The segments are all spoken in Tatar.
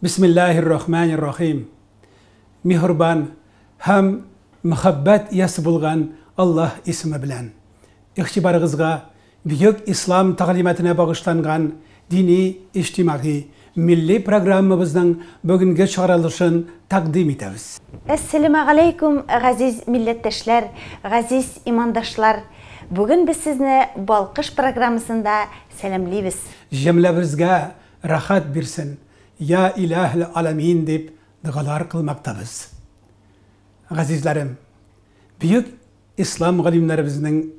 Бисмиллаһир-рахманир-рахим. Миһербан һәм мәхәббәт иясе булган Аллаһ исеме белән. Игътибарыгызга бөек ислам тәгълиматына багышланган дини, иҗтимагый, милли программабызның бүгенге чыгарылышын тәкъдим итәбез. Әссәләмәгаләйкүм, газиз милләттәшләр, газиз имандашлар! Бүген без сезне Балкыш программасында сәламлибез. Җөмләбезгә рәхәт бирсен, йа Илаһел Аләмин дип догалар кылмактабыз. Газизләрем, бөек ислам галимнәребезнең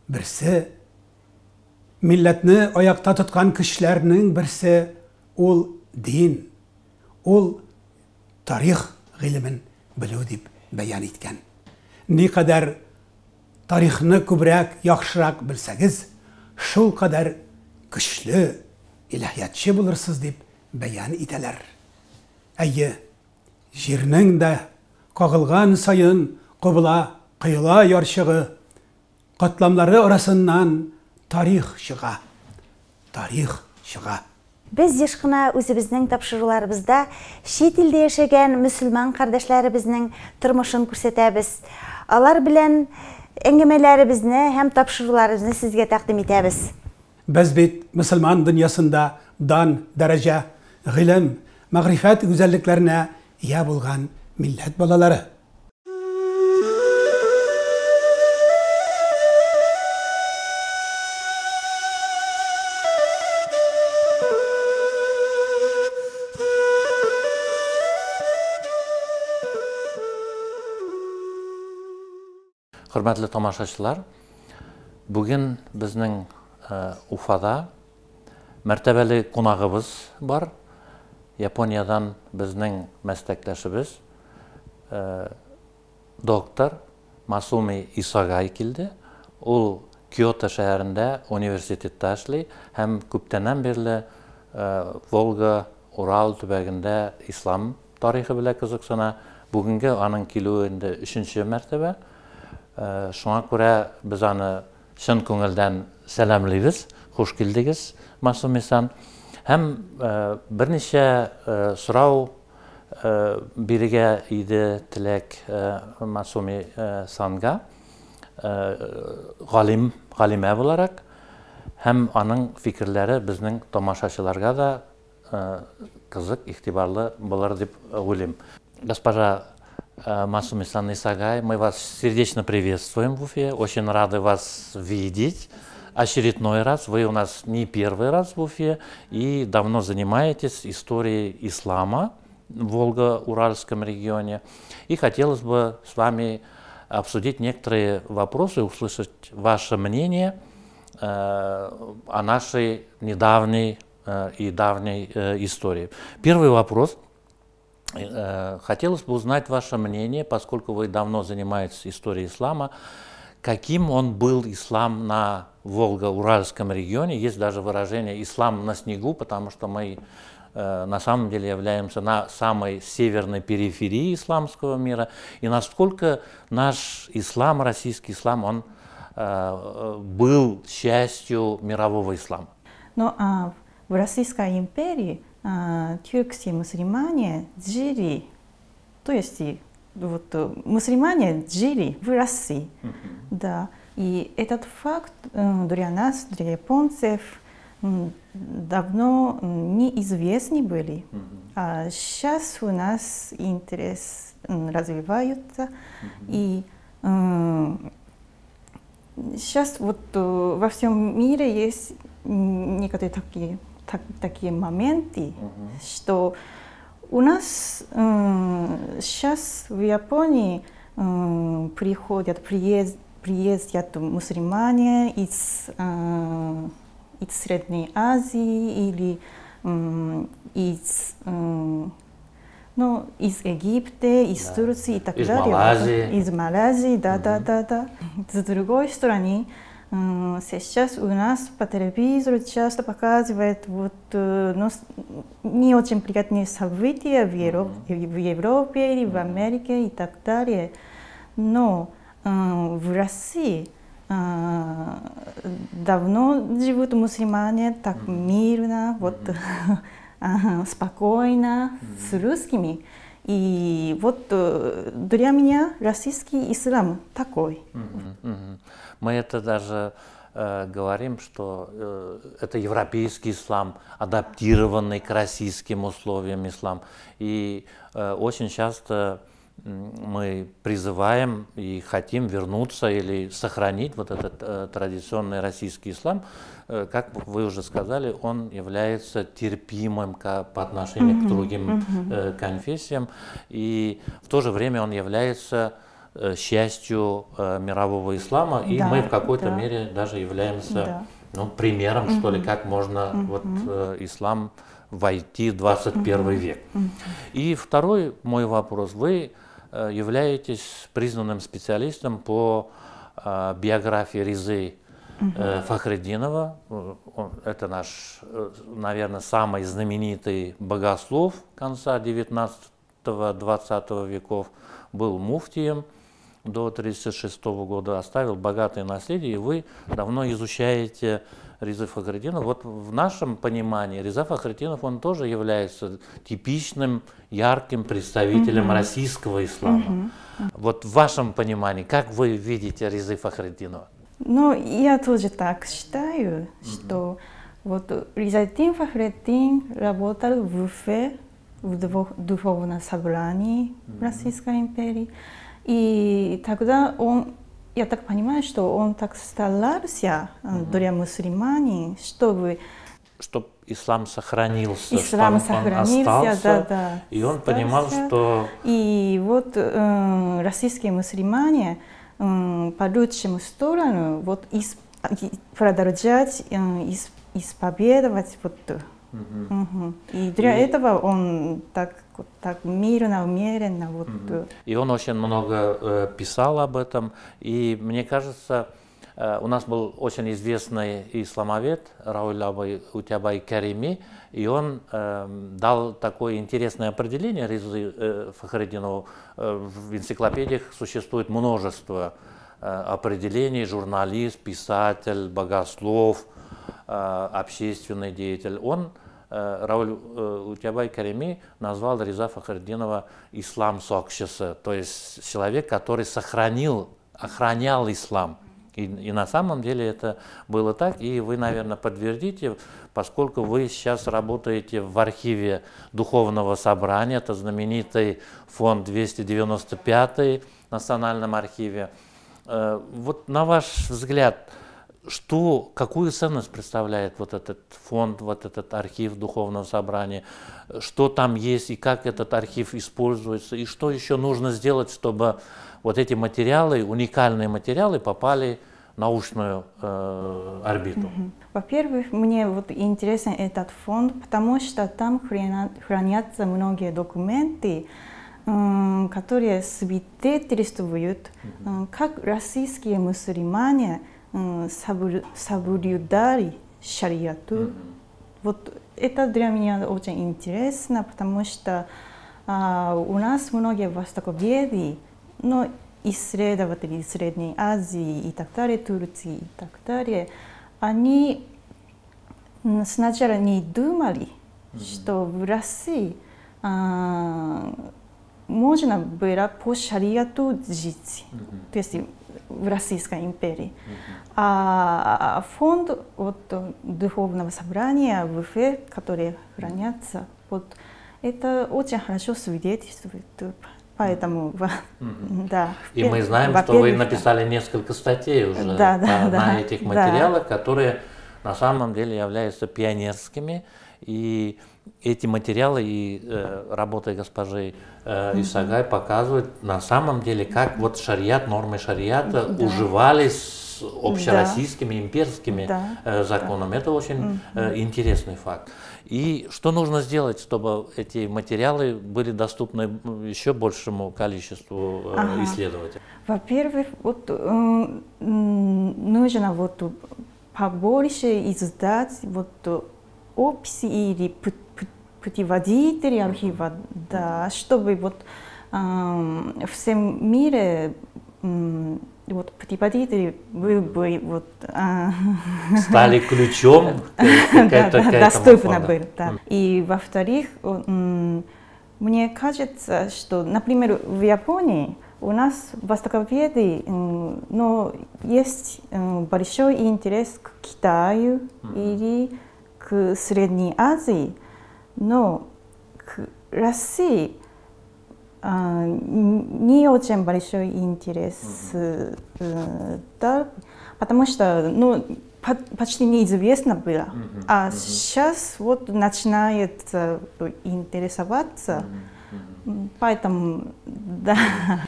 берсе, милләтне аякта тоткан көчләрнең берсе ул дин, ул тарих гыйлемен белү дип бәян иткән. Никадәр тарихны күбрәк, яхшырак белсәгез, шулкадәр көчле илаһиятчы булырсыз дип бәян итәләр. Әйе, җирнең дә кагылган саен кобыла, коела ярчыгы катламнары арасыннан тарих чыга. Тарих чыга. Без еш кына үзебезнең тапшыруларыбызда чит илдә яшәгән мөселман кардәшләребезнең тормышын күрсәтәбез. Алар белән әңгәмәләребезне һәм тапшыруларыбызны сезгә тәкъдим итәбез. Без бит мөселман дөньясында дан, дәрәҗә, гыйлем, мәгърифәт гүзәллекләренә ия булган милләт балалары. Хөрмәтле тамашачылар, бүген безнең Уфада мәртәбәле кунагыбыз бар. Япониядән безнең мәсләктәшебез доктор Масуми Исагай килде. Ул Киото шәһәрендә университетта эшли һәм күптәннән бирле Волга, Урал төбәгендә ислам тарихы белән кызыксына. Бүгенге аның килүе инде өченче мәртәбә. Шуңа күрә без аны чын күңелдән сәламлибез. Хуш килдегез, Масуми-сан. Һәм берничә сорау бирергә иде теләк Масуми-санга, галим, галимә буларак, һәм аның фикерләре безнең тамашачыларга да кызык, игътибарлы булыр дип уйлыйм. Госпожа Масуми-сан Исагай, мы вас сердечно приветствуем в Уфе, очень рады вас видеть. Очередной раз, вы у нас не первый раз в Уфе и давно занимаетесь историей ислама в Волго-Уральском регионе. И хотелось бы с вами обсудить некоторые вопросы, услышать ваше мнение о нашей недавней и давней истории. Первый вопрос. Хотелось бы узнать ваше мнение, поскольку вы давно занимаетесь историей ислама. Каким он был, ислам, на Волго-Уральском регионе? Есть даже выражение «ислам на снегу», потому что мы на самом деле являемся на самой северной периферии исламского мира. И насколько наш ислам, российский ислам, он был частью мирового ислама? Ну, а в Российской империи тюркские мусульмане жили, то есть вот мусульмане жили в России, да. И этот факт для нас, для японцев, давно неизвестны были. А сейчас у нас интерес развивается, и сейчас вот во всем мире есть некоторые такие моменты, что у нас сейчас в Японии приходят, приездят мусульмане из Средней Азии или из, ну, из Египта, из Турции и так из далее. Малайзии. Из Малайзии, да, да, да, да. С другой стороны, сейчас у нас по телевизору часто показывают вот, ну, не очень приятные события в Европе или в Америке и так далее. Но в России давно живут мусульмане так мирно, вот. спокойно с русскими. И вот для меня российский ислам такой. Мы это даже говорим, что это европейский ислам, адаптированный к российским условиям ислам. И очень часто мы призываем и хотим вернуться или сохранить вот этот традиционный российский ислам. Как вы уже сказали, он является терпимым по отношению к другим конфессиям, и в то же время он является счастью мирового ислама, и мы в какой-то мере даже являемся ну, примером, что ли, как можно вот, ислам войти в 21 век. И второй мой вопрос. Вы являетесь признанным специалистом по биографии Резы Фахретдинова. Это наш, наверное, самый знаменитый богослов конца 19-20 веков. Был муфтием до 1936 года, оставил богатое наследие, и вы давно изучаете Резы Фахретдинова. Вот в нашем понимании Реза Фахретдинов, он тоже является типичным, ярким представителем российского ислама. Вот в вашем понимании, как вы видите Резы Фахретдинова? Ну, я тоже так считаю, что вот Ризаэддин Фахретдин работал в Уфе, в духовном собрании Российской империи. И тогда он, я так понимаю, что он так старался для мусульман, чтобы ислам сохранился, ислам сохранился, он остался, да, и он понимал, что... И вот российские мусульмане по лучшему сторону вот, продолжать исповедовать. Вот. И для этого он так мирно, умеренно. Вот. И он очень много писал об этом. И мне кажется, у нас был очень известный исламовед Рауль Утябай Карими, и он дал такое интересное определение Резы Фахретдинову. В энциклопедиях существует множество определений: журналист, писатель, богослов, общественный деятель. Он, Рауль Утябай Карими, назвал Реза Фахретдинова ислам сокщиса, то есть человек, который сохранил, охранял ислам. И на самом деле это было так, и вы, наверное, подтвердите, поскольку вы сейчас работаете в архиве Духовного собрания, это знаменитый фонд 295 в Национальном архиве. Вот на ваш взгляд, какую ценность представляет вот этот фонд, вот этот архив Духовного собрания, что там есть и как этот архив используется, и что еще нужно сделать, чтобы вот эти материалы, уникальные материалы, попали в научную орбиту? Во-первых, мне вот интересен этот фонд, потому что там хранятся многие документы, которые свидетельствуют, как российские мусульмане соблюдали шариату. Вот это для меня очень интересно, потому что у нас многие востоковеды, но исследователи Средней Азии и так далее, Турции и так далее, они сначала не думали, что в России можно было по шариату жить, то есть в Российской империи. А фонд вот, Духовного собрания в Уфе, который хранятся, вот, это очень хорошо свидетельствует. Поэтому, да. И мы знаем, что вы написали несколько статей уже на этих материалах, которые на самом деле являются пионерскими. И эти материалы и работы госпожи Исагай показывают на самом деле, как вот шариат, нормы шариата уживались с общероссийскими, имперскими законами. Это очень интересный факт. И что нужно сделать, чтобы эти материалы были доступны еще большему количеству исследователей? Во-первых, вот, нужно вот побольше издать вот, описи или путеводители архива, да, чтобы вот всем мире вот преподаватель был бы вот стали ключом к доступно был, да. И во-вторых, мне кажется, что, например, в Японии у нас востоковеды, но есть большой интерес к Китаю или к Средней Азии, но к России не очень большой интерес, да, потому что, ну, почти неизвестно было. А сейчас вот начинает интересоваться, поэтому, да.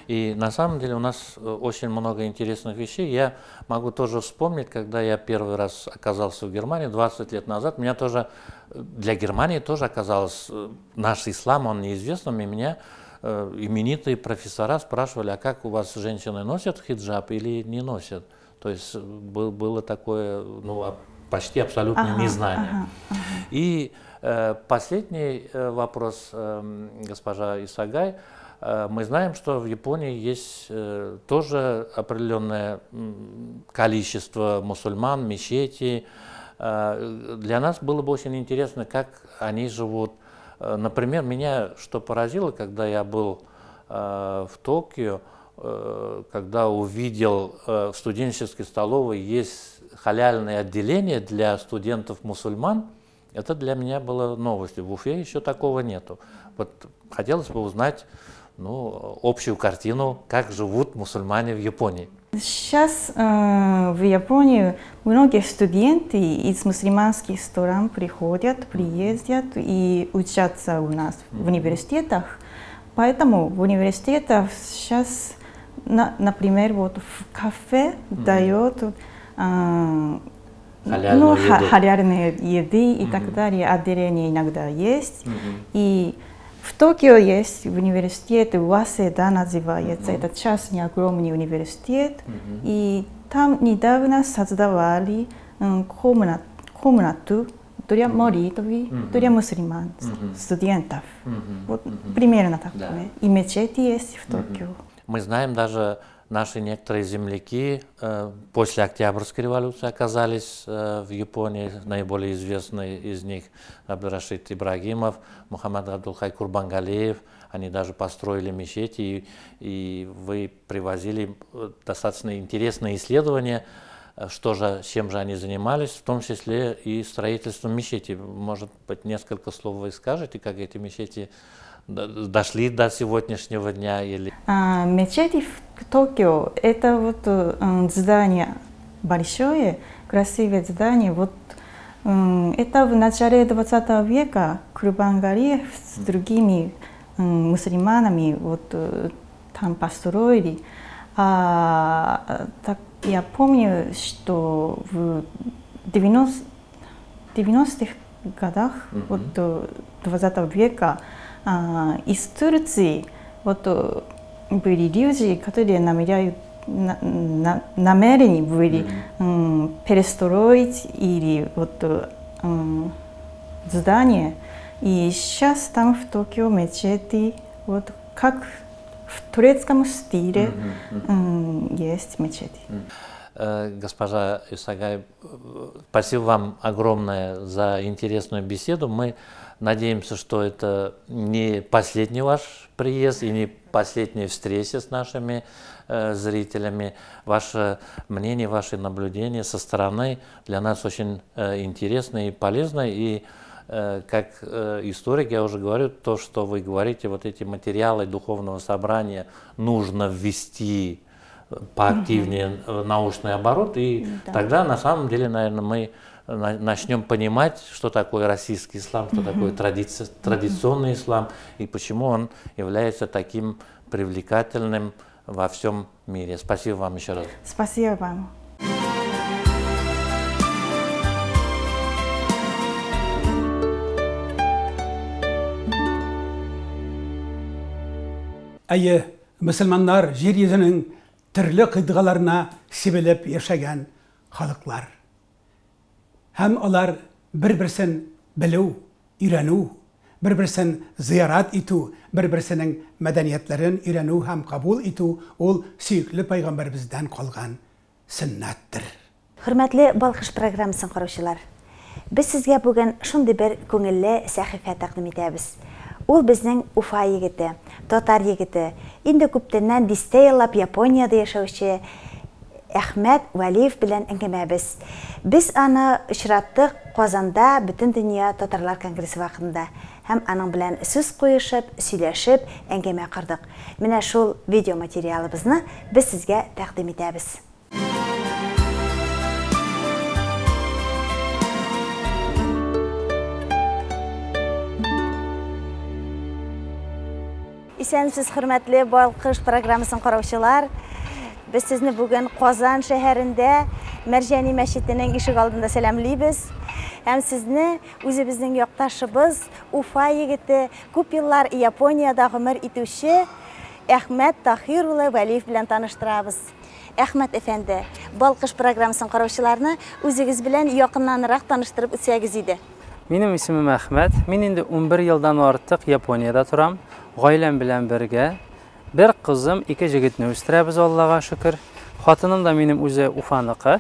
И на самом деле у нас очень много интересных вещей. Я могу тоже вспомнить, когда я первый раз оказался в Германии 20 лет назад, меня тоже, для Германии тоже оказалось, наш ислам, он неизвестным, и меня именитые профессора спрашивали, а как у вас женщины носят хиджаб или не носят? То есть было такое, ну, почти абсолютное незнание. И последний вопрос, госпожа Исагай. Мы знаем, что в Японии есть тоже определенное количество мусульман, мечети. Для нас было бы очень интересно, как они живут. Например, меня что поразило, когда я был в Токио, когда увидел в студенческой столовой есть халяльное отделение для студентов-мусульман, это для меня было новостью. В Уфе еще такого нету. Вот хотелось бы узнать, ну, общую картину, как живут мусульмане в Японии. Сейчас в Японию многие студенты из мусульманских стран приходят, приездят и учатся у нас в университетах. Поэтому в университетах сейчас, например, вот в кафе дают халяльные еды и так далее, отделение иногда есть. И в Токио есть университет, Васеда называется, это частный огромный университет. И там недавно создавали комнату для молитвы, для мусульман, студентов. Вот примерно такое. Да. И мечети есть в Токио. Мы знаем, даже наши некоторые земляки после Октябрьской революции оказались в Японии. Наиболее известные из них Абдурашид Ибрагимов, Мухаммад Абдулхай Курбангалеев. Они даже построили мечети, и вы привозили достаточно интересные исследования, что же, чем же они занимались, в том числе и строительством мечети. Может быть, несколько слов вы скажете, как эти мечети дошли до сегодняшнего дня? Или... Мечети в Токио – это вот здание большое, красивое здание. Вот, это в начале 20 века Курбангалиев с другими мусульманами вот, там построили. Так, я помню, что в 90-х годах вот, 20 века из Турции вот, были люди, которые намерены были перестроить или вот, здание. И сейчас там в Токио мечети, вот, как в турецком стиле есть мечети. Госпожа Исагай, спасибо вам огромное за интересную беседу. Мы надеемся, что это не последний ваш приезд и не последняя встреча с нашими зрителями. Ваше мнение, ваши наблюдения со стороны для нас очень интересны и полезны. И как историк, я уже говорю, то, что вы говорите, вот эти материалы духовного собрания нужно ввести поактивнее научный оборот, и тогда на самом деле, наверное, мы начнем понимать, что такое российский ислам, что такое традиционный ислам, и почему он является таким привлекательным во всем мире. Спасибо вам еще раз. Спасибо вам. Әйе, мөселманнар җир йөзенең төрле кыйтгаларына сибелеп яшәгән халыклар. Һәм алар бер-берсен белү, өйрәнү, Бер-берсен зыярат итү, бер-берсенең мәдәниятләрен өйрәнү һәм кабул итү ул сөекле пәйгамбәребездән калган сөннәттер. Хөрмәтле Балкыш программасын караучылар, без сезгә бүген шундый бер күңелле сәхифә тәкъдим итәбез. Ул безнең Уфа егете, татар егете, инде күптәннән дистә еллап Япониядә яшәүче Әхмәт Вәлиев белән әңгәмәбез. Без аны очраттык Казанда Бөтендөнья татарлар конгрессы вакытында һәм аның белән сүз куешып, сөйләшеп, әңгәмә кордык. Менә шул видеоматериалыбызны без сезгә тәкъдим итәбез. Исәнсез, хөрмәтле Балкыш программасын караучылар. Без сезне бүген Казан шәһәрендә Мәрҗани мәчетенең ишек алдында сәламлибез. Һәм сезне үзебезнең якташыбыз, Уфа егете, күп еллар Япониядә гомер итүче Әхмәт Таһир улы Вәлиев белән таныштырабыз. Әхмәт әфәнде, Балкыш программасын караучыларны үзегез белән якыннанрак таныштырып үтсәгез иде. Минем исемем Әхмәт. Мин инде 11 елдан артык Япониядә торам. Гаиләм белән бергә. Бер кызым, ике җегетне үстерәбез, Аллага шөкер. Хатыным да минем үзе Уфаныкы.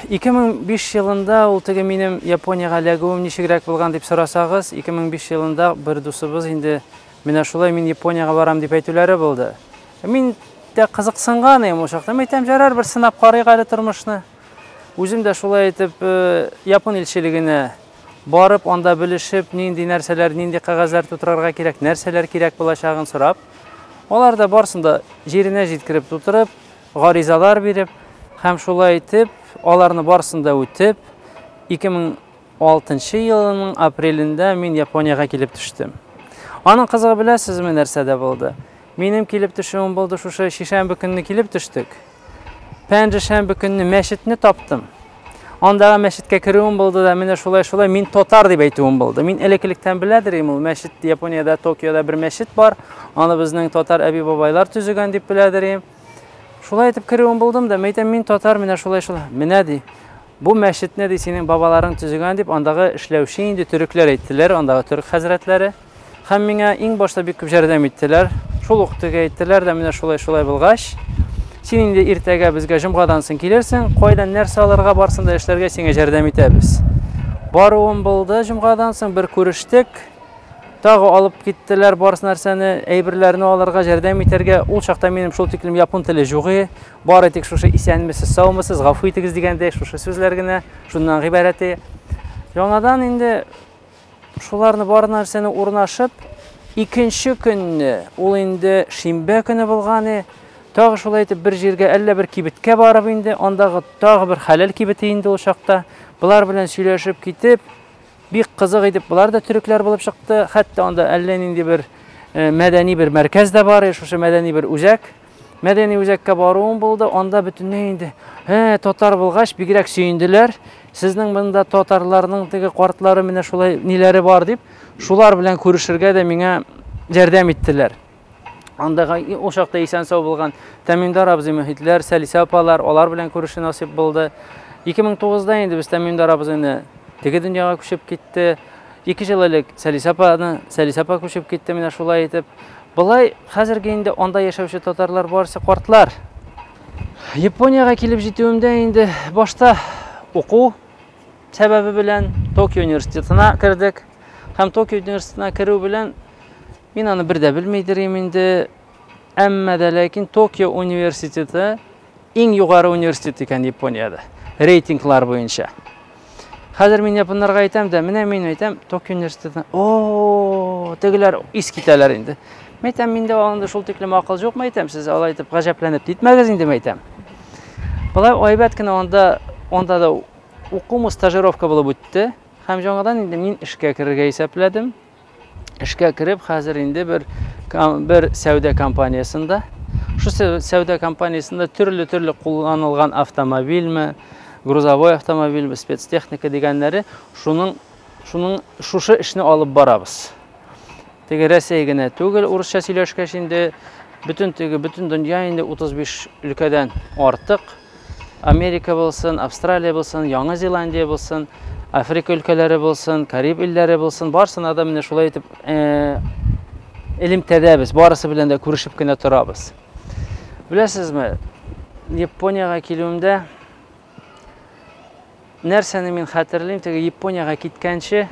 2005 елында ул теге минем Япониягә эләгүем ничегрәк булган дип сорасагыз, 2005 елында бер дусыбыз инде менә шулай мин Япониягә барам дип әйтүләре булды. Мин дә кызыксынган идем ул чакта. Мин әйтәм, ярар, бер сынап карыйк әле тормышны. Үзем дә шулай итеп Япон илчелегенә барып, анда белешеп, нинди нәрсәләр, нинди кәгазьләр тутырырга кирәк, нәрсәләр кирәк булачагын сорап, алар да барысын да җиренә җиткереп тутырып, гаризалар биреп, һәм шулай итеп, аларны барысын да үтеп, 2006 елының апрелендә мин Япониягә килеп төштем. Аның кызыгы беләсезме нәрсәдә булды? Минем килеп төшүем булды шушы шишәмбе көнне килеп төштек. Пәнҗешәмбе көнне мәчетне таптым. Андагы мәчеткә керүем булды да, менә шулай-шулай мин татар дип әйтүем булды. Мин элек-электән беләдер идем, ул мәчет Япониядә, Токиода бер мәчет бар. Аны безнең татар әби-бабайлар төзегән дип беләдер идем. Шулай итеп керүем булдым да, мәйтәм, мин татар, менә шулай-шулай. Менә ди, бу мәчетне ди синең бабаларың төзегән дип, андагы эшләүче инде төрекләр әйттеләр, андагы төрек хәзрәтләре. Һәм миңа иң башта бик күп ярдәм иттеләр. Шул ук теге әйттеләр дә, менә шулай-шулай булгач, син инде иртәгә безгә җомгадан соң килерсең, кайдан нәрсә алырга барсын да эшләргә сиңа ярдәм итәбез. Баруым булды җомгадан соң, бер күрештек. Тагы алып киттеләр барысы нәрсәне, әйберләрне алырга, ярдәм итәргә. Ул чакта минем шул тиклем япон теле юк иде. Бары тик шушы исәнмесез, саумысыз, гафу итегез дигәндәй шушы сүзләр генә, шуннан гыйбарәт иде. Яңадан инде шуларны бар нәрсәне урнашып, икенче көнне, ул инде шимбә көне булган иде, тагы шулай итеп бер җиргә, әллә бер кибеткә барып инде, андагы тагы бер хәләл кибете инде ул чакта. Болар белән сөйләшеп китеп, бик кызык итеп, болар да төрекләр булып чыкты. Хәтта анда әллә нинди бер мәдәни бер мәркәз дә бар, шушы мәдәни бер үзәк. Мәдәни үзәккә баруым булды, анда бөтенләй инде, татар булгач, бигрәк сөенделәр. Сезнең монда татарларның теге картлары менә шулай ниләре бар дип, шулар белән күрешергә дә миңа ярдәм иттеләр. Андагы ул чакта исән-сау булган Тәмимдар абзый Мөхитләр, Сәлисә апалар, алар белән күрешү насыйп булды. 2009-да инде без Тәмимдар абзыйны теге дөньяга күчеп китте. 2 ел элек Сәлисә апаны, Сәлисә апа күчеп китте менә шулай итеп. Болай хәзерге инде анда яшәүче татарлар барысы картлар. Япониягә килеп җитүемдә инде башта уку сәбәбе белән Токио университетына кердек. Һәм Токио университетына керү белән мин аны бер дә белмидер идем инде. Әмма дә ләкин Токио университеты иң югары университет икән Япониядә, рейтинглар буенча. Хәзер мин японнарга әйтәм дә, менә мин әйтәм, Токио университетына, о, тегеләр ис китәләр инде. Мин әйтәм, миндә анда шул тиклем акыл юк, мин әйтәм, сез алай итеп гаҗәпләнеп китмәгез инде, мин әйтәм. Болай әйбәт кенә анда да укумы, стажировка булып үтте. Һәм яңадан инде мин эшкә керергә исәпләдем. Эшкә кереп, хәзер инде бер сәүдә компаниясендә. Шу сәүдә компаниясендә төрле-төрле кулланылган автомобильме, грузовой автомобильме, спецтехника дигәннәре, шушы эшне алып барабыз. Теге Рәсәй генә түгел, урысча сөйләшкәч инде бөтен дөнья инде 35 өлкәдән артык. Америка булсын, Австралия булсын, Яңа Зеландия булсын, Африка өлкәләре булсын, Кариб илләре булсын, барысына да менә шулай итеп элемтәдә без, барысы белән дә күрешеп кенә торабыз. Беләсезме, Япониягә килүемдә нәрсәне мин хәтерлим, теге Япониягә киткәнче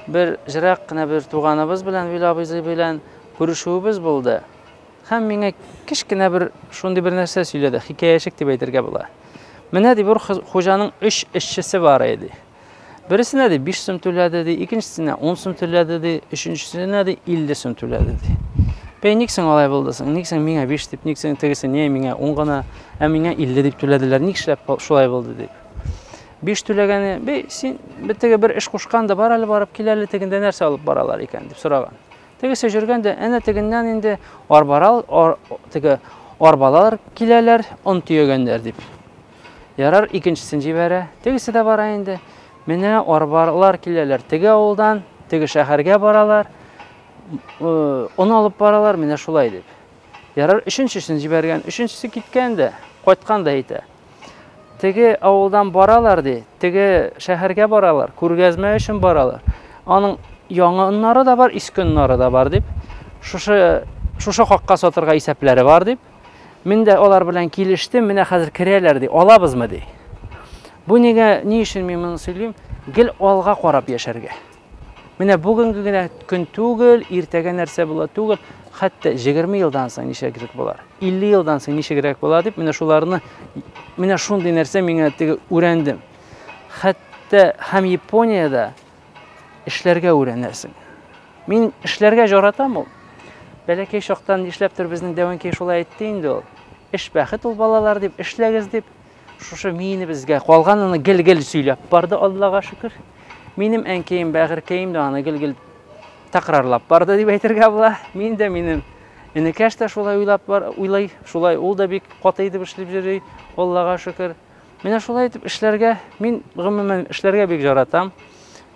бер җырак кына бер туганыбыз белән, Вил абыйсы белән күрешүебез булды. Һәм миңа кечкенә бер шундый бер нәрсә сөйләде, хикәячек дип әйтергә була. Менә ди бер хуҗаның 3 эшчесе бар иде. Берсенә ди 5 сум түләде ди, икенчесенә 10 сум түләде ди, өченчесенә ди 50 сум түләде ди. Бәй, ник соң алай булды соң? Ник соң миңа 5 дип, ник соң тегесе не миңа 10 гына, ә миңа 50 дип түләделәр, нишләп шулай булды дип. 5 түләгәне, бәй, син теге бер эш кушкан да бар әле барып кил әле тегендә нәрсә алып баралар икән дип сораган. Тегесе жүргән дә, әнә тегеннән инде арбалар, теге арбалар киләләр, он төягәннәр дип. Ярар, икенчесен җибәрә. Тегесе дә бара инде. Менә арбалар киләләр. Теге авылдан, теге шәһәргә баралар. Он алып баралар, менә шулай дип. Ярар, өченчесен җибәргән. Өченчесе киткән дә, кайткан да әйтә. Теге авылдан баралар ди, теге шәһәргә баралар, күргәзмә өчен баралар. Аның яңа оннары да бар, иске оннары да бар дип. Шушы хакка сатырга исәпләре бар дип. Мин дә алар белән килештем, менә хәзер керәләр ди, алабызмы ди. Бу нигә, ни өчен мин моны сөйлим? Гел алга карап яшәргә. Менә бүгенге генә көн түгел, иртәгә нәрсә була түгел, хәтта 20 елдан соң ничегрәк булар, 50 елдан соң ничегрәк була дип, менә шуларны, менә шундый нәрсә миңа теге үрәндем. Хәтта һәм Япониядә эшләргә үрәнәсең. Мин эшләргә яратам ул. Бәләкәй чактан нишләптер безнең дәвәнкәй шулай әйтте инде ул. Эш бәхет ул балалар дип, эшләгез дип. Шушы минебезгә калганын гел-гел сөйләп барды, Аллага шөкер. Минем әнкәем, бәгырькәем дә аны гел-гел такрарлап барды дип әйтергә була. Мин дә, минем энекәш тә шулай уйлап бар, уйлай, шулай ул да бик каты итеп эшләп йөри, Аллага шөкер. Менә шулай итеп эшләргә, мин гомумән эшләргә бик яратам.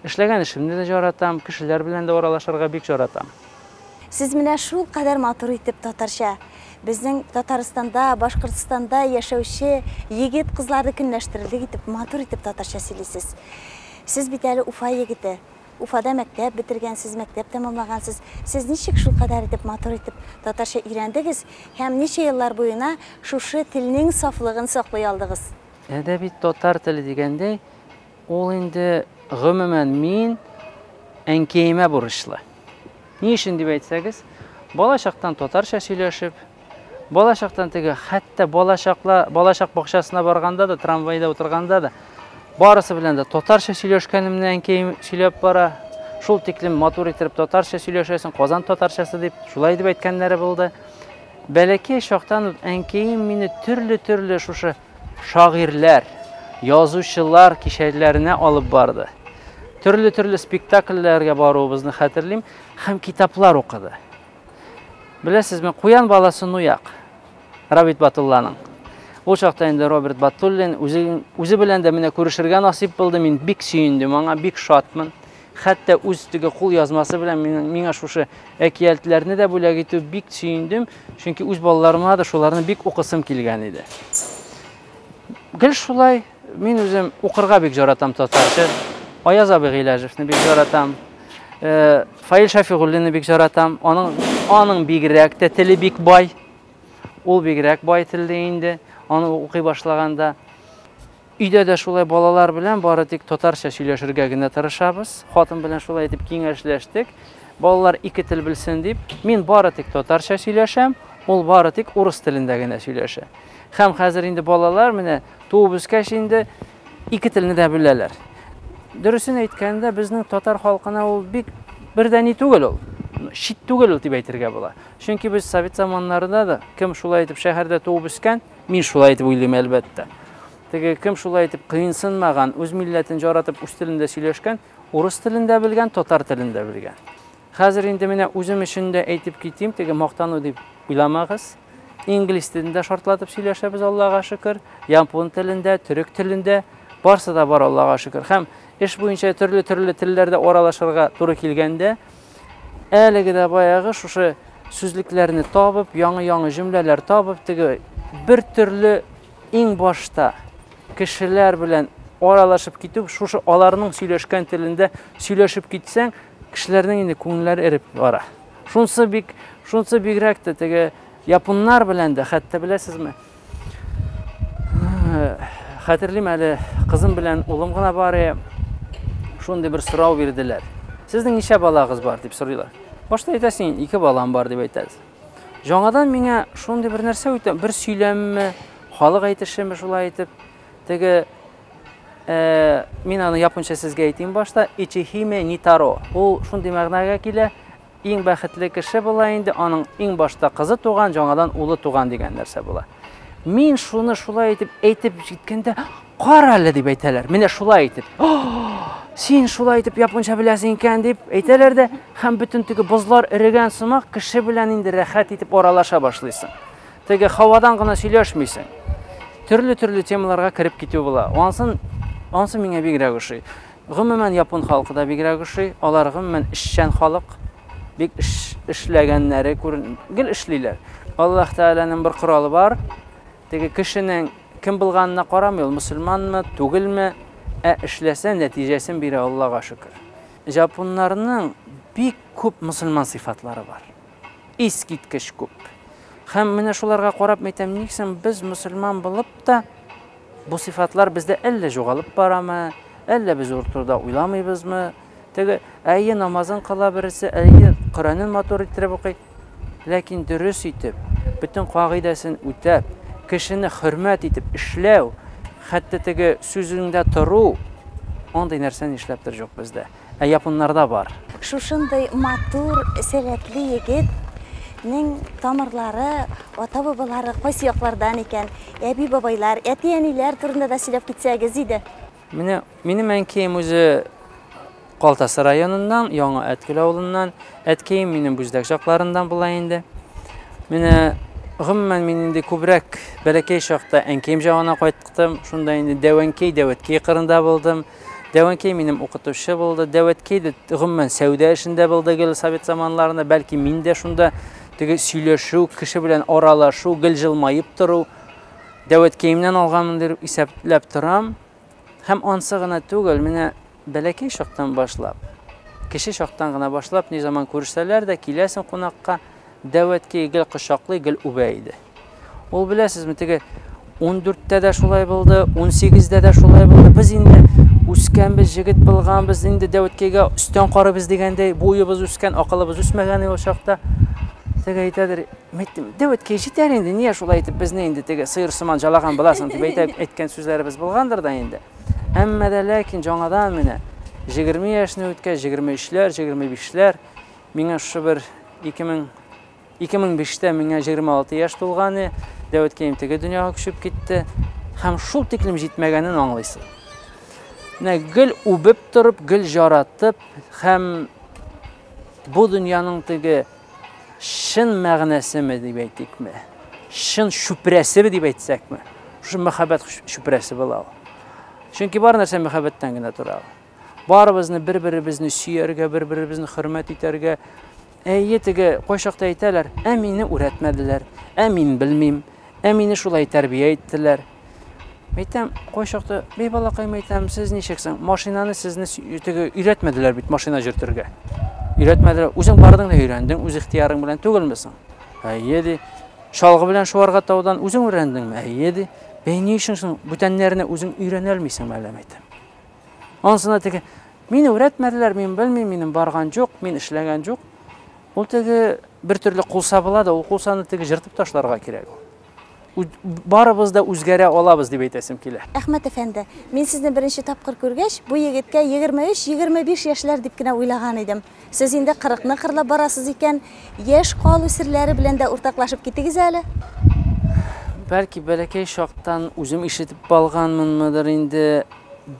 Эшләгән эшемне дә яратам, кешеләр белән дә аралашырга бик яратам. Сез менә шул кадәр матур итеп татарча безнең Татарстанда, Башкортстанда яшәүче егет кызларны көнләштерерлек итеп матур итеп татарча сөйлисез. Сез бит әле Уфа егете. Уфада мәктәп бетергәнсез, мәктәп тәмамлагансыз. Сез ничек шул кадәр итеп матур итеп татарча өйрәндегез һәм ничә еллар буена шушы телнең сафлыгын саклый алдыгыз? Әдәби татар теле дигәндәй, ул инде гомумән мин әнкәемә бурычлы. Ни өчен дип әйтсәгез, бала чактан татарча сөйләшеп, бала чактан теге хәтта балачак бакчасына барганда да, трамвайда утырганда да барысы белән дә татарча сөйләшкәнемне әнкәем сөйләп бара. Шул тиклем матур итеп татарча сөйләшәсең, Казан татарчасы дип, шулай дип әйткәннәре булды. Бәләкәй чактан ук әнкәем мине төрле-төрле шушы шагыйрьләр, язучылар кичәләренә алып барды. Төрле-төрле спектакльләргә баруыбызны хәтерлим һәм китаплар укыды. Беләсезме, Куян баласы Нуяк, Рабит Батулланың. Ул чакта инде Роберт Батуллин үзе белән дә менә күрешергә насыйп булды. Мин бик сөендем, аңа бик шатмын. Хәтта үз теге кул язмасы белән миңа шушы әкиятләрне дә бүләк итү бик сөендем, чөнки үз балаларыма да шуларны бик укысым килгән иде. Гел шулай, мин үзем укырга бик яратам татарча. Аяз абый Гыйләҗевне бик яратам. Фаил Шәфигуллинны бик яратам. Аның бигрәк тә теле бик бай. Ул бигрәк бай телле инде. Аны укый башлаганда өйдә дә шулай балалар белән бары тик татарча сөйләшергә генә тырышабыз. Хатын белән шулай итеп киңәшләштек. Балалар ике тел белсен дип, мин бары тик татарча сөйләшәм, ул бары тик урыс телендә генә сөйләшә. Һәм хәзер инде балалар менә туып үскәч инде ике телне дә беләләр. Дөресен әйткәндә, безнең татар халкына ул бик бердәни түгел ул. Чит түгел ул дип әйтергә була. Чөнки без совет заманнарында да кем шулай итеп шәһәрдә туып үскән, мин шулай итеп уйлыйм әлбәттә. Теге кем шулай итеп кыенсынмаган, үз милләтен яратып үз телендә сөйләшкән, урыс телендә белгән, татар телендә белгән. Хәзер инде менә үзем өчен дә әйтеп китим, теге мактану дип уйламагыз. Инглиз телендә шартлатып сөйләшәбез, Аллага шөкер. Япон телендә, төрек телендә барсы да бар, Аллага шөкер. Һәм эш буенча төрле-төрле телләрдә аралашырга туры килгәндә, әлеге дә баягы шушы сүзлекләрне табып, яңа-яңа җөмләләр табып, теге бер төрле иң башта кешеләр белән аралашып китү, шушы аларның сөйләшкән телендә сөйләшеп китсәң, кешеләрнең инде күңелләре эреп бара. Шунысы бик, шунысы бигрәк тә теге японнар белән дә, хәтта беләсезме? Хәтерлим әле, кызым белән улым гына бар иде. Шундый бер сорау бирделәр. Сезнең ничә балагыз бар дип сорыйлар. Башта әйтәсең, ике балам бар дип әйтәсең. Жаңадан миңа шундый бер нәрсә үтә, бер сөйләмме, халык әйтешеме шулай итеп, теге мин аны японча сезгә әйтим башта, Ичихиме Нитаро. Ул шундый мәгънәгә килә, иң бәхетле кеше була инде, аның иң башта кызы туган, жаңадан улы туган дигән нәрсә була. Мин шуны шулай итеп әйтеп җиткәндә, кара әле дип әйтәләр. Менә шулай итеп. Син шулай итеп японча беләсең икән дип әйтәләр дә, һәм бөтен теге бозлар эрегән сымак кеше белән инде рәхәт итеп аралаша башлыйсың. Теге һавадан гына сөйләшмисең. Төрле-төрле темаларга кереп китү була. Ансын, ансы миңа бигрәк ошый. Гомумән япон халкы да бигрәк ошый. Алар гомумән эшчән халык. Бик эш, эшләгәннәре күрен, гел эшлиләр. Аллаһ Тәгаләнең бер коралы бар. Теге кешенең кем булганына карамый, ул мөселманмы, түгелме, ә эшләсә нәтиҗәсен бирә, Аллага шөкер. Японнарның бик күп мөселман сыйфатлары бар. Искиткеч күп. Һәм менә шуларга карап әйтәм, ник соң без мөселман булып та бу сыйфатлар бездә әллә югалып барамы, әллә без ул турыда уйламыйбызмы? Теге әйе намазын кыла берсе, әйе Коръәнен матур иттереп укый, ләкин дөрес итеп, бөтен кагыйдәсен үтәп, кешене хөрмәт итеп эшләү, хәтта теге сүзеңдә тору, андый нәрсә нишләптер юк бездә. Ә японнарда бар. Шушындый матур, сәләтле егетнең тамырлары, ата-бабалары кайсы яклардан икән? Әби-бабайлар, әти-әниләр турында да сөйләп китсәгез иде. Менә минем әнкәем үзе Калтасы районыннан, Яңа Әткел авылыннан. Әткәем минем Бүздәк жакларыннан була инде. Менә гомумән мин инде күбрәк бәләкәй чакта әнкәем җагына кайттым. Шунда инде дәвәнкәй, дәвәткәй кырында булдым. Дәвәнкәй минем укытучы булды. Дәвәткәй дә гомумән сәүдә эшендә булды гел совет заманларында. Бәлки мин дә шунда теге сөйләшү, кеше белән аралашу, гел җылмаеп тору дәвәткәемнән алганмын дип исәпләп торам. Һәм ансы гына түгел, менә бәләкәй чактан башлап, кеше чактан гына башлап, ни заман күрешсәләр дә, киләсең кунакка, дәвәткәй гел кочаклый, гел үбә иде. Ул беләсезме, теге 14-тә дә шулай булды, 18-дә дә шулай булды. Без инде үскәнбез, җегет булганбыз, инде дәвәткәйгә өстән карыйбыз дигәндәй, буебыз үскән, акылыбыз үсмәгән ул чакта. Теге әйтәдер, әйттем, дәвәткәй җитәр инде, нигә шулай итеп безне инде теге сыер сыман жалаган буласың дип әйтә, әйткән сүзләребез булгандыр да инде. Әмма дә ләкин жаңадан менә 20 яшьне үткәч, 23-ләр, 25-ләр, миңа шушы бер 2005-тә миңа 26 яшь тулган, дәвәткәем теге дөньяга күчеп китте. Һәм шул тиклем җитмәгәнен аңлыйсың. Менә гел үбеп торып, гел жаратып һәм бу дөньяның теге чын мәгънәсеме дип әйтикме, чын чүпрәсе дип әйтсәкме, шушы мәхәббәт чүпрәсе була ул. Чөнки бар нәрсә мәхәббәттән генә тора. Барыбызны бер-беребезне сөяргә, бер-беребезне хөрмәт итәргә. Әйе, теге кайчакта әйтәләр, ә мине үрәтмәделәр, ә мин белмим, ә мине шулай тәрбия иттеләр. Әйтәм, кайчакта, бей балакаем, әйтәм, сез ничексең? Машинаны сезне теге өйрәтмәделәр бит машина йөртергә. Өйрәтмәделәр. Үзең бардың да өйрәндең, үз ихтыярың белән түгелме соң? Әйе, ди. Чалгы белән шуарга таудан үзең өйрәндеңме? Әйе, ди. Бей, ни өчен соң бүтәннәрне үзең өйрәнә алмыйсың әллә, әйтәм. Анысына теге, мине өйрәтмәделәр, мин белмим, минем барган юк, мин эшләгән юк. Ул теге бер төрле кулса була да, ул кулсаны теге жыртып ташларга кирәк. Барыбыз да үзгәрә алабыз дип әйтәсем килә. Әхмәт әфәнде, мин сезне беренче тапкыр күргәч, бу егеткә 23-25 яшьләр дип кенә уйлаган идем. Сез инде 40-ны кырлап барасыз икән, яшь калу серләре белән дә уртаклашып китегез әле. Бәлки бәләкәй чактан үзем ишетеп алганмынмыдыр инде,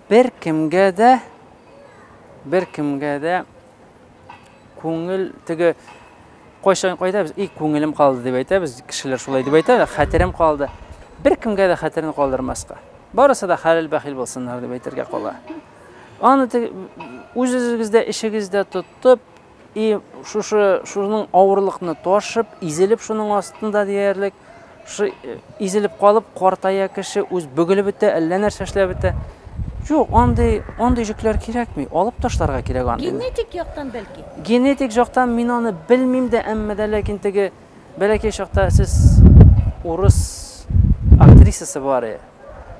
бер кемгә дә күңел теге кайчан кайтабыз, и күңелем калды дип әйтәбез, кешеләр шулай дип әйтәләр, хәтерем калды. Бер кемгә дә хәтерен калдырмаска. Барысы да хәлил бәхил булсыннар дип әйтергә кала. Аны үз-үзегездә, эшегездә тотып, и шушы шуның авырлыкны ташып, изелеп шуның астында диярлек, шу изелеп калып, картая кеше, үз бөгелеп бетә, әллә нәрсә эшләп бетә. Юк, андый, андый җекләр кирәкми, алып ташларга кирәк андыйны. Генетик яктан бәлки? Генетик яктан мин аны белмим дә, әмма дә ләкин теге бәләкәй чакта сез урыс актрисасы бар иде.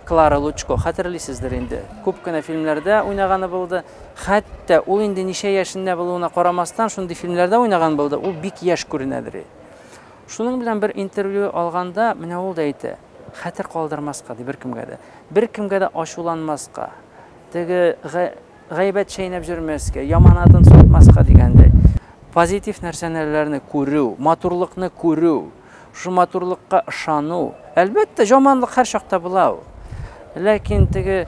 Клара Лучко, хәтерлисездер инде. Күп кенә фильмнәрдә уйнаганы булды. Хәтта ул инде ничә яшендә булуына карамастан, шундый фильмнәрдә уйнаган булды. Ул бик яшь күренәдер. Шуның белән бер интервью алганда, менә ул да әйтә, хәтер калдырмаска ди беркемгә дә. Беркемгә дә ачуланмаска. Теге гайбәт чәйнәп йөрмәскә, яманатын сатмаска дигәндәй. Позитив нәрсәләрне күрү, матурлыкны күрү, шул матурлыкка ышану. Әлбәттә, жаманлык һәр чакта була ул. Ләкин теге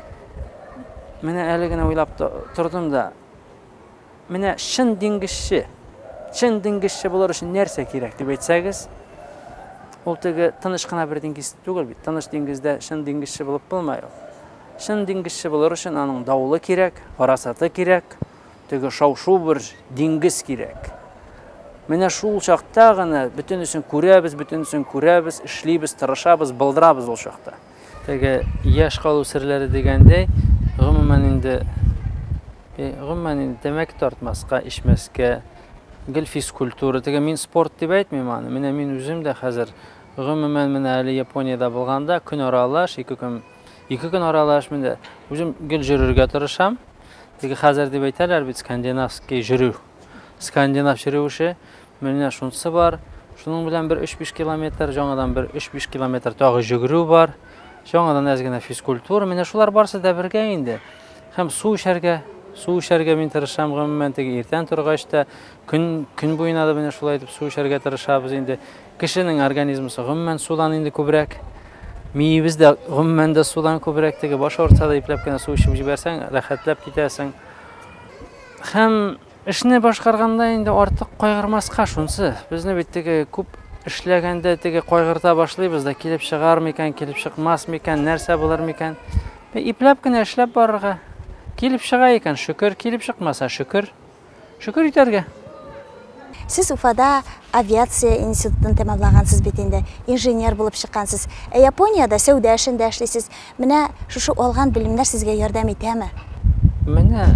менә әле генә уйлап тордым да, менә чын диңгезче, чын диңгезче булыр өчен нәрсә кирәк дип әйтсәгез, ул теге тыныч кына бер диңгез түгел бит. Тыныч диңгездә чын диңгезче булып булмай ул. Чын диңгезче булыр өчен аның давылы кирәк, гарасаты кирәк, теге шау-шу бер диңгез кирәк. Менә шул чакта гына бөтенесен күрәбез, бөтенесен күрәбез, эшлибез, тырышабыз, булдырабыз ул чакта. Теге яшь калу серләре дигәндәй, гомумән инде гомумән инде тәмәке тартмаска, эчмәскә, гел физкультура. Теге мин спорт дип әйтмим аны. Менә мин үзем дә хәзер гомумән менә әле Япониядә булганда көн аралаш, ике көн, ике көн аралаш менә үзем гел йөрергә тырышам. Теге хәзер дип әйтәләр бит скандинавский йөрү. Скандинав йөрүше. Менә шунысы бар. Шуның белән бер 3-5 километр, жаңадан бер 3-5 километр тагы йөгерү бар. Жаңадан әз генә физкультура. Менә шулар барсы да бергә инде. Һәм су эчәргә, су эчәргә мин тырышам гомумән теге иртән торгач та, көн көн буена да менә шулай итеп су эчәргә тырышабыз инде. Кешенең организмы гомумән судан инде күбрәк. Миебез дә гомумән дә судан күбрәк, теге баш авыртса да ипләп кенә су эчеп җибәрсәң, рәхәтләп китәсең. Һәм эшне башкарганда инде артык кайгырмаска шунсы. Безне бит теге күп эшләгәндә теге кайгырта башлыйбыз да, килеп чыгар микән, килеп чыкмас микән, нәрсә булыр микән. Ипләп кенә эшләп барырга. Килеп чыга икән, шөкер, килеп чыкмаса, шөкер. Шөкер итәргә. Сез Уфада авиация институтын тәмамлагансыз бит инде, инженер булып чыккансыз. Ә Япониядә сәүдә эшендә эшлисез. Менә шушы алган белемнәр сезгә ярдәм итәме? Менә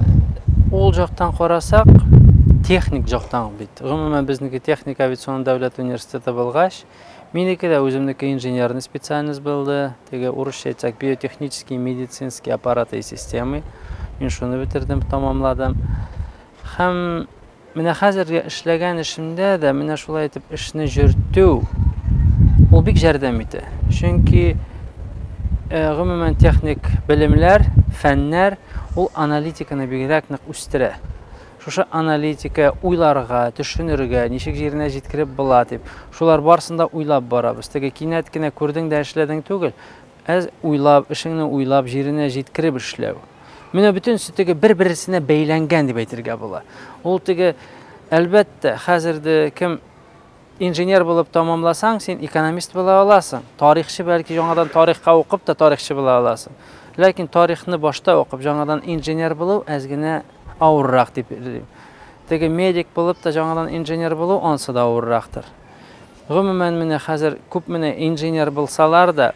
ул жактан карасак, техник жактан бит. Гомумән безнеке техник авиацион дәүләт университеты булгач, минеке дә үземнеке инженерный специальность булды. Теге урысча әйтсәк, биотехнические медицинские аппараты и системы. Мин шуны бетердем, тамамладым. Һәм менә хәзерге эшләгән эшемдә дә менә шулай итеп эшне йөртү ул бик ярдәм итә. Чөнки гомумән техник белемләр, фәннәр ул аналитиканы бигрәк нык үстерә. Шушы аналитика уйларга, төшенергә, ничек җиренә җиткереп була дип, шулар барысын да уйлап барабыз. Теге кинәт кенә күрдең дә эшләдең түгел, әз уйлап, эшеңне уйлап, җиренә җиткереп эшләү. Менә бөтенесе теге бер-берсенә бәйләнгән дип әйтергә була. Ул теге, әлбәттә, хәзер дә кем инженер булып тамамласаң, син экономист була аласың. Тарихчы бәлки яңадан тарихка укып та тарихчы була аласың. Ләкин тарихны башта укып яңадан инженер булу әз генә авыррак дип уйлыйм. Теге медик булып та яңадан инженер булу ансы да авыррактыр. Гомумән менә хәзер күп менә инженер булсалар да,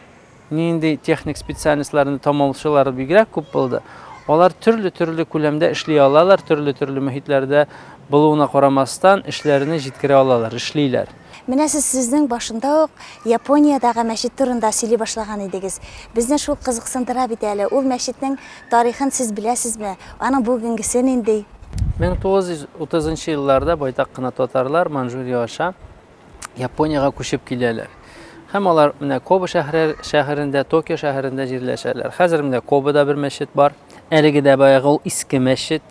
нинди техник специальностьларны тамамлаучылар бигрәк күп булды. Алар төрле-төрле күләмдә эшли алалар, төрле-төрле мөхитләрдә булуына карамастан эшләрен җиткерә алалар, эшлиләр. Менә сез сезнең башында ук Япониядәге мәчет турында сөйли башлаган идегез. Безне шул кызыксындыра бит әле. Ул мәчетнең тарихын сез беләсезме? Аның бүгенгесе нинди? 1930 елларда байтак кына татарлар Манчжурия аша Япониягә күчеп киләләр. Һәм алар менә Кобе шәһәрендә, Токио шәһәрендә җирләшәләр. Хәзер менә Кобеда бер мәчет бар. Әлеге дә баягы ул иске мәчет.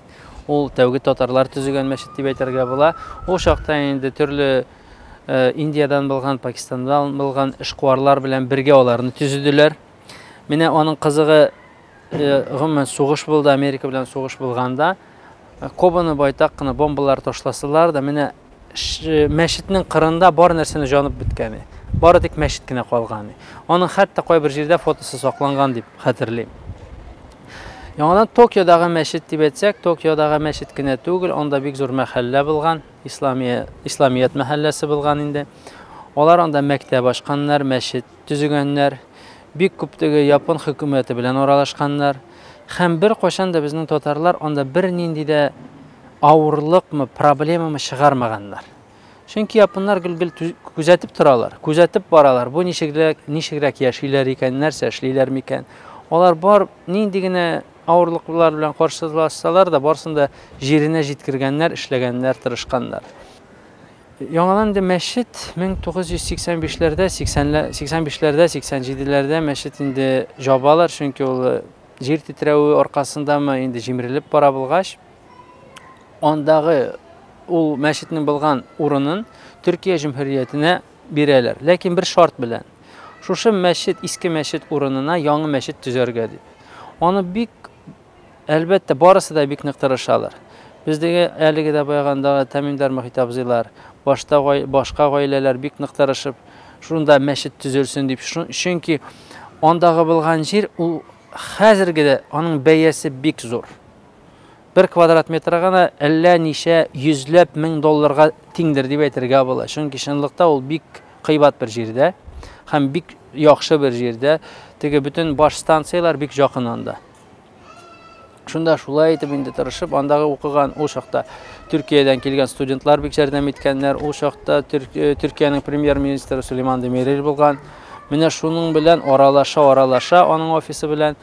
Ул тәүге татарлар төзегән мәчет дип әйтергә була. Ул чакта инде төрле Индиядан булган, Пакистандан булган эшкуарлар белән бергә аларны төзеделәр. Менә аның кызыгы, гомумән сугыш булды, Америка белән сугыш булганда, Кобаны байтак кына бомбалар ташласалар да, менә мәчетнең кырында бар нәрсәне җанып беткәне. Бары тик мәчет кенә калганы. Аның хәтта кайбер җирдә фотосы сакланган дип хәтерлим. Яңадан Токиодагы мәчет дип әйтсәк, Токиодагы мәчет кенә түгел, анда бик зур мәхәллә булган, Исламият мәхәлләсе булган инде. Алар анда мәктәп ачканнар, мәчет төзегәннәр, бик күп теге япон хөкүмәте белән аралашканнар. Һәм беркайчан да безнең татарлар анда бернинди дә авырлыкмы, проблемамы чыгармаганнар. Чөнки японнар гел-гел күзәтеп торалар, күзәтеп баралар. Бу ничегрәк, ничегрәк яшиләр икән, нәрсә эшлиләр микән? Алар бар нинди генә авырлыклар белән каршылашсалар да, барысын да җиренә җиткергәннәр, эшләгәннәр, тырышканнар. Яңадан инде мәчет 1985-ләрдә, 85-ләрдә, 87-ләрдә мәчет инде җабалар, чөнки ул җир тетрәве аркасындамы инде җимерелеп бара булгач, андагы ул мәчетнең булган урынын Төркия җөмһүриятенә бирәләр. Ләкин бер шарт белән. Шушы мәчет, иске мәчет урынына яңа мәчет төзәргә дип. Аны бик, әлбәттә, барысы да бик нык тырышалар. Бездәге әлеге дә баягандагы Тәмимдар Мөхит абзыйлар, башта башка гаиләләр бик нык тырышып, шунда мәчет төзелсен дип. Чөнки андагы булган җир ул хәзерге дә аның бәясе бик зур. Бер квадрат метры гына әллә ничә йөзләп мең долларга тиңдер дип әйтергә була. Чөнки чынлыкта ул бик кыйбат бер җирдә һәм бик яхшы бер җирдә. Теге бөтен баш станцияләр бик якын анда. Шунда шулай итеп инде тырышып, андагы укыган ул чакта Төркиядән килгән студентлар бик ярдәм иткәннәр. Ул чакта Төркиянең премьер-министры Сулейман Демирель булган. Менә шуның белән аралаша-аралаша аның офисы белән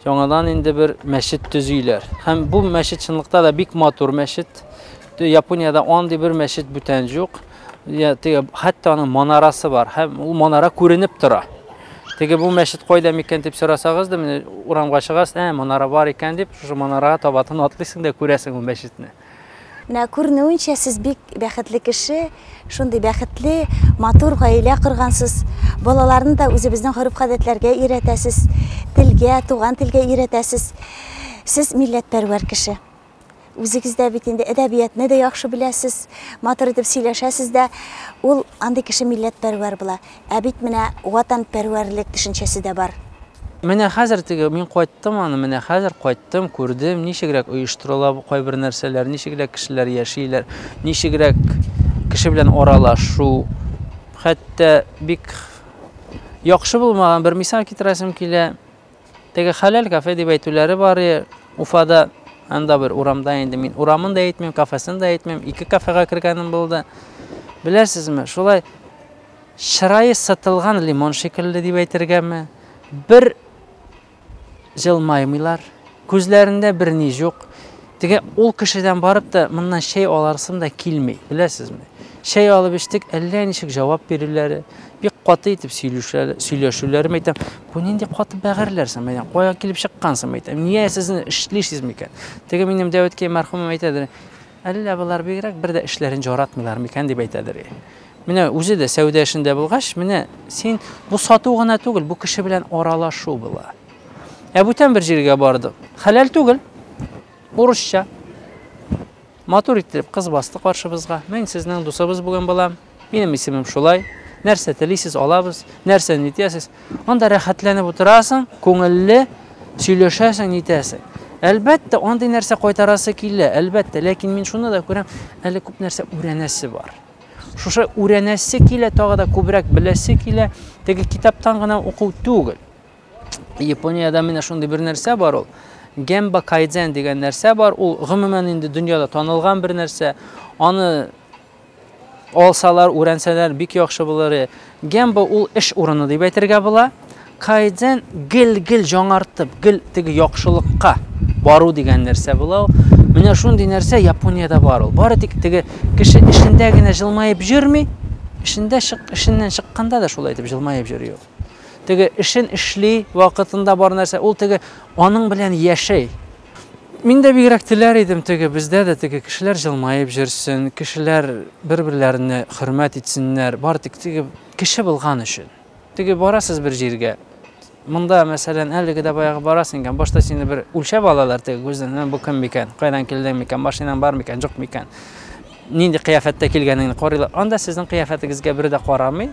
яңадан инде бер мәчет төзиләр. Һәм бу мәчет чынлыкта да бик матур мәчет. Япониядә андый бер мәчет бүтән юк. Теге хәтта аның манарасы бар һәм ул манара күренеп тора. Теге бу мәчет кайда микән дип сорасагыз да, менә урамга чыгасыз, ә, манара бар икән дип, шушы манарага табатын атлыйсың да күрәсең ул мәчетне. Менә күренүенчә, сез бик бәхетле кеше, шундый бәхетле, матур гаилә коргансыз. Балаларны да үзебезнең гореф-гадәтләргә өйрәтәсез, телгә, туган телгә өйрәтәсез. Сез милләтпәрвәр кеше. Үзегез дә бит инде әдәбиятны да яхшы беләсез, матур итеп сөйләшәсез дә. Ул андый кеше милләтпәрвәр була. Ә бит менә ватанпәрвәрлек төшенчәсе дә бар. Менә хәзер теге мин кайттым аны, менә хәзер кайттым, күрдем, ничегрәк оештырыла бу кайбер нәрсәләр, ничегрәк кешеләр яшиләр, ничегрәк кеше белән аралашу. Хәтта бик яхшы булмаган бер мисал китерәсем килә. Теге хәләл кафе дип әйтүләре бар Уфада, анда бер урамда инде мин урамын да әйтмим, кафесын да әйтмим, ике кафега кергәнем булды. Беләсезме, шулай чырае сытылган лимон шикелле дип әйтергәме? Бер җылмаймыйлар, күзләрендә бер ни юк. Теге ул кешедән барып та моннан чәй аларсым да килми, беләсезме? Чәй алып эчтек, әллә ничек җавап бирүләре, бик каты итеп сөйләшүләре, әйтәм, бу нинди каты бәгырьләр соң, әйтәм, кая килеп чыккансың, әйтәм, нигә сезне эшлисез микән? Теге минем Дәүәткәй мәрхүмем әйтәдер, әллә болар бигрәк бер дә эшләрен жаратмыйлар микән дип әйтәдер. Менә үзе дә сәүдә эшендә булгач, менә син бу сату гына түгел, бу кеше белән аралашу була. Ә бүтән бер җиргә бардык. Хәләл түгел. Урысча. Матур итеп кыз басты каршыбызга. Мин сезнең дусыбыз бүген булам. Минем исемем шулай. Нәрсә телисез, алабыз. Нәрсә нитәсез? Анда рәхәтләнеп утырасың, күңелле сөйләшәсең, нитәсең. Әлбәттә, андый нәрсә кайтарасы килә, әлбәттә, ләкин мин шуны да күрәм, әле күп нәрсә үрәнәсе бар. Шушы үрәнәсе килә, тагы да күбрәк беләсе килә. Теге китаптан гына уку түгел. Япониядә менә шундый бер нәрсә бар ул. Гемба кайдзен дигән нәрсә бар. Ул гомумән инде дөньяда танылган бер нәрсә. Аны алсалар, үрәнсәләр бик яхшы булыр. Гемба ул эш урыны дип әйтергә була. Кайдзен гел-гел яңартып, гел теге яхшылыкка бару дигән нәрсә була ул. Менә шундый нәрсә Япониядә бар ул. Бары тик теге кеше эшендә генә җылмаеп йөрми, эшендә чык, эшеннән чыкканда да шулай итеп җылмаеп йөри ул. Теге эшен эшли, вакытында бар нәрсә, ул теге аның белән яшәй. Мин дә бигрәк теләр идем теге бездә дә теге кешеләр җылмаеп йөрсен, кешеләр бер-берләренә хөрмәт итсеннәр, бары тик теге кеше булган өчен. Теге барасыз бер җиргә. Монда, мәсәлән, әлеге дә баягы барасың икән, башта сине бер үлчәп алалар теге күздән, бу кем микән, кайдан килдең микән, машинаң бар микән, юк микән. Нинди кыяфәттә килгәнеңне карыйлар. Анда сезнең кыяфәтегезгә бер дә карамый.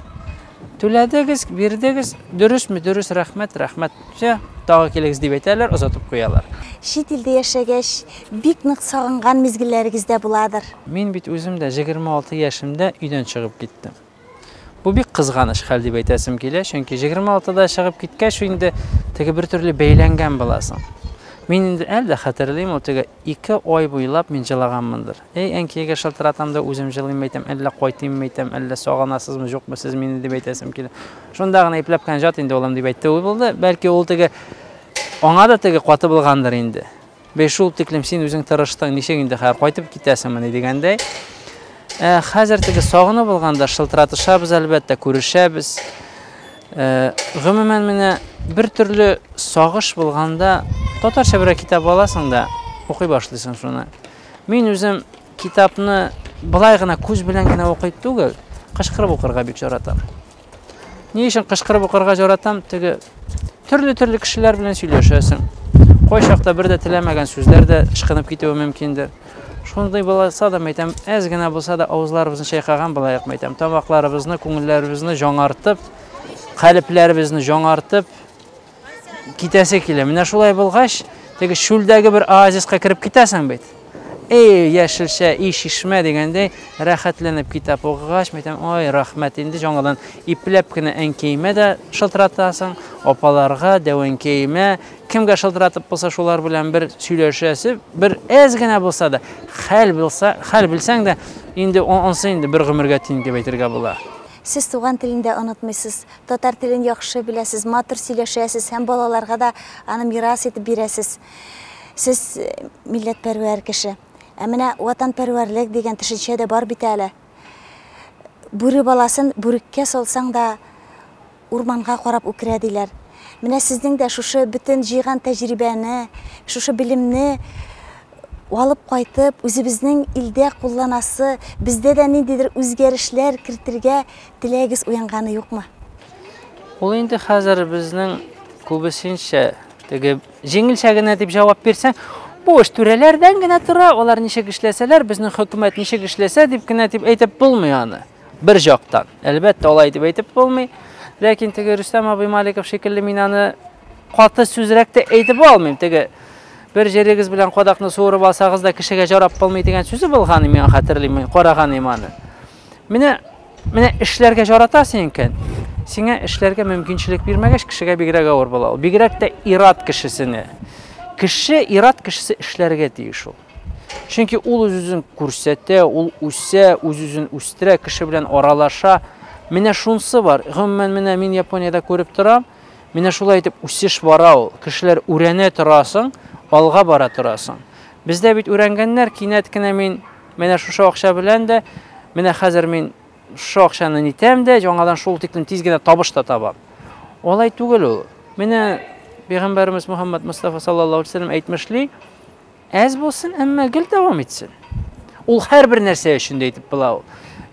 Түләдегез, бирдегез, дөресме, дөрес, рәхмәт, рәхмәт. Все, тагы килегез дип әйтәләр, озатып куялар. Чит илдә яшәгәч, бик нык сагынган мизгелләрегез дә буладыр. Мин бит үзем дә 26 яшемдә өйдән чыгып киттем. Бу бик кызганыч хәл дип әйтәсем килә, чөнки 26-да чыгып киткәч инде теге бер төрле бәйләнгән буласың. Мин инде әле дә хәтерлим, ул теге 2 ай буйлап мин җылаганмындыр. Эй, әнкәйгә шылтыратам да үзем җылыйм әйтәм, әллә кайтыйммы әйтәм, әллә сагынасызмы, юкмы сез мине дип әйтәсем килә. Шунда гына ипләп кенә җат инде улым дип әйтте ул булды. Бәлки ул теге аңа да теге каты булгандыр инде. Бей шул тиклем син үзең тырыштың, ничек инде хәзер кайтып китәсеңмени дигәндәй. Ә, хәзер теге сагыну булганда шылтыратышабыз әлбәттә, күрешәбез. Ә, гомумән менә бер төрле сагыш булганда татарча берәр китап аласың да укый башлыйсың шуны. Мин үзем китапны былай гына күз белән генә укый түгел, кычкырып укырга бик яратам. Ни өчен кычкырып укырга яратам? Теге төрле-төрле кешеләр белән сөйләшәсең. Кайчакта бер дә теләмәгән сүзләр дә ычкынып китүе мөмкиндер. Шундый булса да, мәйтәм, әз генә булса да авызларыбызны чайкаган булайык, мәйтәм, тамакларыбызны, күңелләребезне жаңартып, калепләребезне жаңартып китәсе килә. Менә шулай булгач, теге чүлдәге бер оазиска кереп китәсең бит. Эй, яшелчә, эй, чишмә дигәндәй, рәхәтләнеп китап укыгач, мәйтәм, ой, рәхмәт инде, жаңадан ипләп кенә әнкәемә дә шылтыратасың, апаларга, дәү әнкәемә, кемгә шылтыратып булса, шулар белән бер сөйләшәсе, бер әз генә булса да, хәл булса, хәл белсәң дә, инде ансы инде бер гомергә тиң дип әйтергә була. Сез туган телен дә онытмыйсыз, татар телен яхшы беләсез, матур сөйләшәсез һәм балаларга да аны мирас итеп бирәсез. Сез милләтпәрвәр кеше. Ә менә ватанпәрвәрлек дигән төшенчә дә бар бит әле. Бүре баласын бүреккә салсаң да урманга карап үкерә диләр. Менә сезнең дә шушы бөтен җыйган тәҗрибәне, шушы белемне алып кайтып, үзебезнең илдә кулланасы, бездә дә ниндидер үзгәрешләр кертергә теләгегез уянганы юкмы? Ул инде хәзер безнең күбесенчә теге җиңелчә генә дип җавап бирсәң, бу эш түрәләрдән генә тора, алар ничек эшләсәләр, безнең хөкүмәт ничек эшләсә дип кенә дип әйтеп булмый аны. Бер жактан. Әлбәттә, алай дип әйтеп булмый. Ләкин теге Рөстәм абый Маликов шикелле мин аны каты сүзрәк тә әйтеп алмыйм. Теге бер җирегез белән кадакны суырып алсагыз да кешегә жарап булмый дигән сүзе булган, мин хәтерлим, мин караган идем аны. Менә эшләргә жаратасың икән, сиңа эшләргә мөмкинчелек бирмәгәч, кешегә бигрәк авыр була ул. Бигрәк тә ир-ат кешесенә. Кеше, ир-ат кешесе эшләргә тиеш ул. Чөнки ул үз-үзен күрсәтә, ул үсә, үз-үзен үстерә, кеше белән аралаша. Менә шунсы бар. Гомумән, менә мин Япониядә күреп торам. Менә шулай итеп үсеш бара ул. Кешеләр үрәнә торасың, алга бара торасың. Бездә бит үрәнгәннәр, кинәт кенә мин менә шушы акча белән дә, менә хәзер мин шушы акчаны нитәм дә, яңадан шул тиклем тиз генә табыш та табам. Алай түгел ул. Менә Пәйгамбәребез Мухаммад Мустафа саллаллаһу алейһи ва сәлләм әйтмешли, әз булсын, әмма гел дәвам итсен. Ул һәрбер нәрсә өчен дә әйтеп була ул.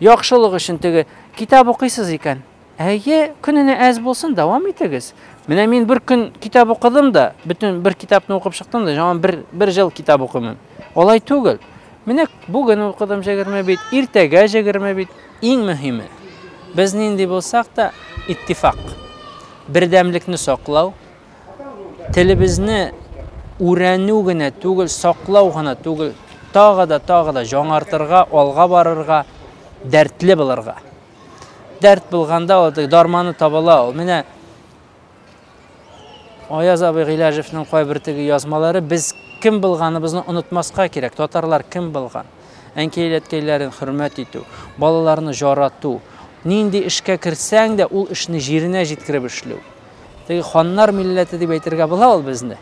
Яхшылык өчен теге китап укыйсыз икән, әйе, көненә әз булсын, дәвам итегез. Менә мин бер көн китап укыдым да, бөтен бер китапны укып чыктым да, яңа бер ел китап укымыйм. Алай түгел. Менә бүген укыдым 20 бит, иртәгә 20 бит. Иң мөһиме, без нинди булсак та иттифак, бердәмлекне саклау, телебезне үрәнү генә түгел, саклау гына түгел, тагы да, тагы да жаңартырга, алга барырга, дәртле булырга. Дәрт булганда ул дарманы табыла ул. Менә Аяз абый Гыйләҗевнең кайбер теге язмалары, без кем булганыбызны онытмаска кирәк. Татарлар кем булган? Әнкәй-әткәйләрен хөрмәт итү, балаларны жарату, нинди эшкә керсәң дә ул эшне җиренә җиткереп эшләү. Теге ханнар милләте дип әйтергә була ул безне.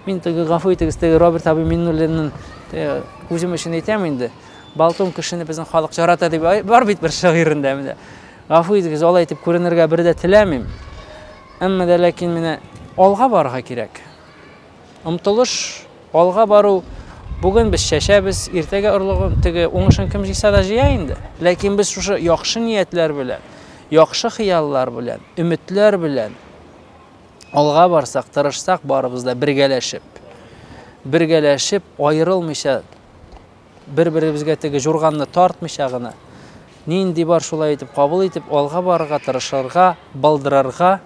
Мин теге, гафу итегез, теге Роберт абый Миннуллинның үзем өчен әйтәм инде. Балтун кешене безнең халык жарата дип бар бит бер шигырендә менә. Гафу итегез, алай итеп күренергә бер дә теләмим. Әмма дә ләкин менә алга барырга кирәк. Омтылыш, алга бару. Бүген без чәчәбез, иртәгә орлыгын, теге уңышын кем җыйса да җыя инде. Ләкин без шушы яхшы ниятләр белән, яхшы хыяллар белән, өметләр белән алга барсак, тырышсак, барыбыз да бергәләшеп, бергәләшеп, аерылмыйча, бер-беребезгә теге журганны тартмыйча гына, нинди бар шулай итеп кабул итеп, алга барырга, тырышырга, балдырырга.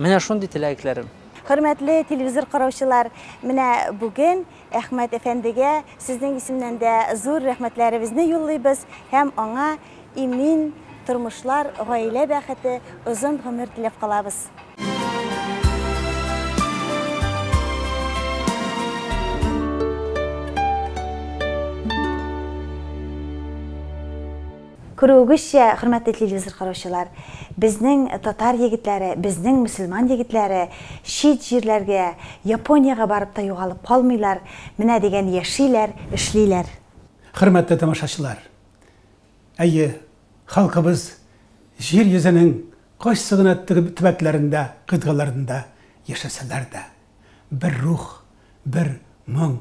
Менә шундый теләкләрем. Хөрмәтле телевизор караучылар, менә бүген Әхмәт әфәндегә сезнең исемнән дә зур рәхмәтләребезне юллыйбыз һәм аңа имин тормышлар, гаилә бәхете, озын гомер теләп калабыз. Күрүегезчә, хөрмәтле телевизор караучылар, безнең татар егетләре, безнең мөселман егетләре чит җирләргә, Япониягә барып та югалып калмыйлар, менә дигән яшиләр, эшлиләр. Хөрмәтле тамашачылар! Әйе, халкыбыз җир йөзенең кайсы гына төбәкләрендә, кыйтгаларында яшәсәләр дә, бер рух, бер моң,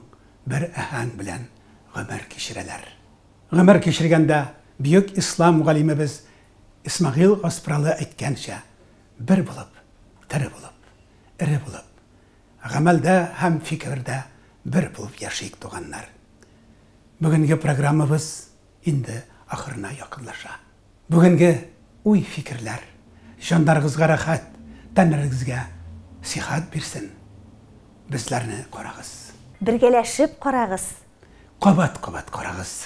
бер аһәң белән гомер кичерәләр. Гомер кичергәндә бөек ислам галимебез Исмәгыйль Гаспралы әйткәнчә, бер булып, тере булып, эре булып, гамәлдә һәм фикердә бер булып яшик, туганнар. Бүгенге программабыз инде ахырына якынлаша. Бүгенге уй-фикерләр җаннарыгызга рәхәт, тәннәрегезгә сихәт бирсен. Безләрне карагыз. Бергәләшеп карагыз. Кабат-кабат карагыз.